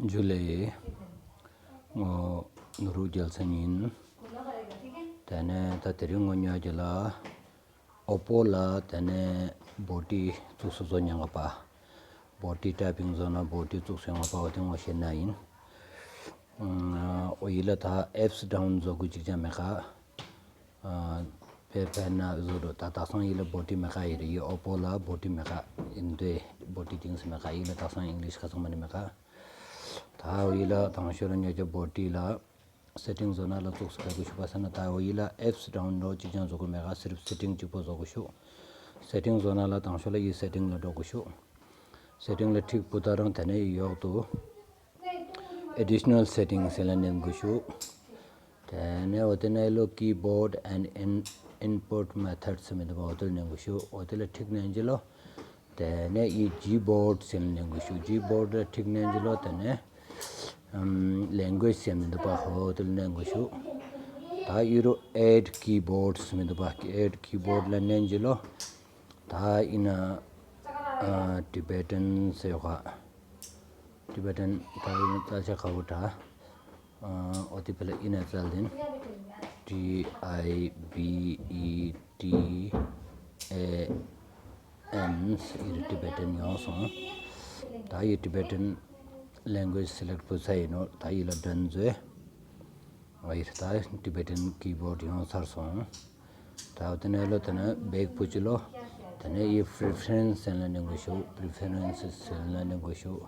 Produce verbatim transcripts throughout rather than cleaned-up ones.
ཇུ་ལེ། ངོ་ནུ་རུ་རྒྱལ་མཚན་ཡིན། དེ་ནས་ད་དེ་རིང་ངོ་ཉོ་རྒྱུ་ལ་ཨོ་པོ་ལ་དེ་ནས་བོ་ཏི་བཙུགས་སུ་བཟོ་ཉན་ག་པ། བོ་ཏི་ཊའི་པིང་བཟོ་ན་བོ་ཏི་བཙུགས་སུ་ཡོང་ག་པ། འོ་དེ་ངོ་ཤེས་ན་ཡིན། ཨོ་ཡི་ལ་ད་ཨེབས་ཌའུན་བཟོ་དགོས་ཅིག་ཅང་མེད་ག། དཔེར་ན་བཟོ་འདྲ་ད་དག་སང་ཡི་ལ་བོ་ཏི་མེད་ག། ཡི་རེ་ཡི་ཨོ་པོ་ལ་བོ་ཏི་མེད་ག། ཡིན་དེ་བོ་ཏི་ཏིང་སི་མེད་ག། ཡི་ལ་དག་སང་ཨིང་ལིཤ་ཁ་ཚང་མ་ནི་མེད་ག། ད་འོ་ཡི་ལ་དང་ཤོས་ལ་ཉོ་རྒྱུ་བོ་ཏི་ལ་སེ་ཊིང་བཟོ་ན་ལ་བཙུགས་སུ་ག་དགོས་ཤུག་པ་ཟེར་ན། ད་འོ་ཡི་ལ་ཨེབས་ཌའུན་ལོ་ཅིག་ཅང་བཟོ་དགོས་མེད་ག། སི་རིབ་སེ་ཊིང་གཅིག་པོ་བཟོ་དགོས་ཤུག། སེ་ཊིང་བཟོ་ན་ལ་དང་ཤོས་ལ་ཡི་སེ་ཊིང་ལ་འགྲོ་དགོས་ཤུག། སེ་ཊིང་ལ་ཁྲིག་པུ་ད་རང་དེ་ནས་ཡོག་ཏུ་ཨེ་ཌི་ཤི་ནལ་སེ་ཊིང་ཟེར་ལ་ནེམ་དགོས་ཤུག། དེ་ནས་འོ་དེ་ནས་ལོ་keyboard and in input methods ཟེར་མི་འདུག་པ། འོ་དེ་ལ་ནེམ་དགོས་ཤུག། འོ་དེ་ལ་ཁྲིག་ནེམ་གྱི་ལོ། དེ་ནས་ཡི་Gboard ཟེར་ལ་ནེམ་དགོས་ཤུག། Gboard ལ་ཁྲིག་ནེམ་གྱི་ལོ། དེ་ནས་ཨམ་ལེང་གུ་ཨེཇ་ཟེར་མི་འདུག་པ། འོ་དེ་ལ་ནེམ་དགོས་ཤུག། ད་ཡི་རུ་add keyboard ཟེར་མི་འདུག་པ། add keyboard ལ་ནེམ་གྱི་ལོ། ད་ཡིན་ན་ཨ་Tibetan ཟེར་ག། Tibetan ད་ཡིན་ན་ཙལ་ཆ་ཁ་བོ་ད། ཨ་འོ་དེ་ཕི་ལ་ཡིན་ན་ཙལ་དེན། T I B E T A N ཟེར་ཡི་རུ་Tibetan ཡོང་སོང་། ད་ཡི་Tibetan language select བུ་ཚ་ཡིན་ནོ། ད་ཡི་ལ་done ཟེར། འོ་ཡི་ད་Tibetan keyboard ཡོང་ཚར་སོང་། ད་དེ་ནས་ལོ་དེ་ནས་back བུ་ཅི་ལོ། དེ་ནས་ཡི་preference ཟེར་ལ་ནེམ་དགོས་ཤུག། preferences ཟེར་ལ་ནེམ་དགོས་ཤུག།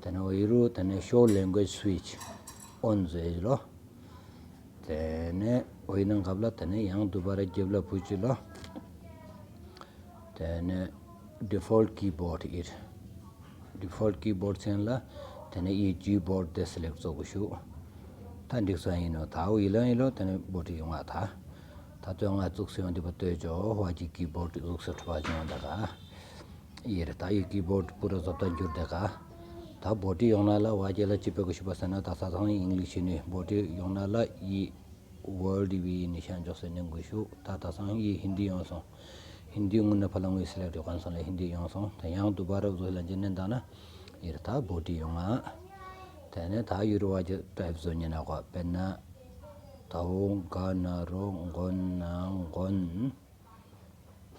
དེ་ནས་འོ་ཡི་རུ་དེ་ནས་show language switch on ཟེར་ལོ། དེ་ནས་འོ་ཡི་ནང་སྐབས་ལ་དེ་ནས་ཡང་དུ་བ་ར་རྒྱབ་ལ་བུ་ཅི་ལོ། དེ་ནས་default keyboard ཡིར། default keyboard ཟེར་ལ་དེ་ནས་ཡི་Gboard དེ་select བཟོ་དགོས་ཤུག། ད་འགྲིག་སོང་ཡིན་ནོ། ད་འོ་ཡི་ལ་ཡིན་ལོ། དེ་ནས་བོ་ཏི་ཡོང་ང་ད། ད་ལྟོས་ང་བཙུགས་སུ་ཡོང་དུས་པ་ལྟོས་ཇོ་ཧ་གི་keyboard བཙུགས་སུ་ཁྲ་བ་ཅི་ཡོང་ད་ག། ཡིར་ད་ཡི་keyboard པུ་ར་བཟོ་ལྟ་འགྱུར་ད་ག། ད་བོ་ཏི་ཡོང་ན་ལ་བ་རྒྱ་ལ་ཅི་པེ་གོ་ཤུ་པ་ཟེར་ན། ད་ས་ཚང་ཨིང་ལིཤ་ནི་བོ་ཏི་ཡོང་ན་ལ་ཡི་World བི་ནི་ཤ་འཇོག་སེ་ནེམ་དགོས་ཤུག། ད་ད་སང་ཡི་ཧིན་དི་ཡོང་སོང་། ཧིན་དི་ངུ་ན་ཕ་ལ་ངུ་select ཡོ་གན་སོང་ལ་ཧིན་དི་ཡོང་སོང་། ད་ཡང་དུ་བ་ར་བཟོ་ལ་ཅི་ནན་ད་ན་ཡིར་ད་བོ་ཏི་ཡོང་ང་། དེ་ནས་ད་ཡུ་རུ་བ་རྒྱ་ཊའིབ་བཟོ་ཉན་ན་གོ། དཔེར་ན་ད་འོ་ག་ན་རོ་མགོ་ན་མགོན་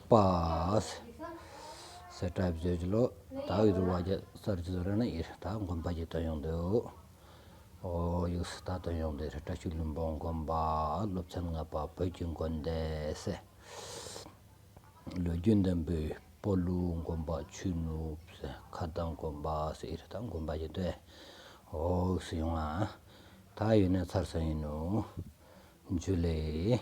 པ་ཟེར་ཊའིབ་བཟོས་ཀྱི་ལོ། ད་ཡུ་རུ་བ་རྒྱ་སར་ཅི་བཟོ་ར་ན་ཡིར་ད་མགོན་པ་ཅི་ཐོན་ཡོང་འདུག། འོ་ཡུགས་ད་དོན་ཡོང་དེ་རེད། བཀྲ་ཤིས་ལྷུན་པོ་མགོན་པ། སློབ་ཚན་ལྔ་པ་བོད་ཀྱི་དགོན་སྡེ་ཟེར། ལོ་རྒྱུས་ལྡན་པའི་སྤོ་ལོ་མགོན་པ་ཆོས་ནུབ་ཟེར། ཁ་གདངས་མགོན་པ་ཟེར་ཡིར་ད་མགོན་པ་ཞིག་དེ། འོ་ཡུགས་ཡོང་ང་། ད་ཡོད་ན་ཚར་སོང་ཡིན་ནོ། ཇུ་ལེ།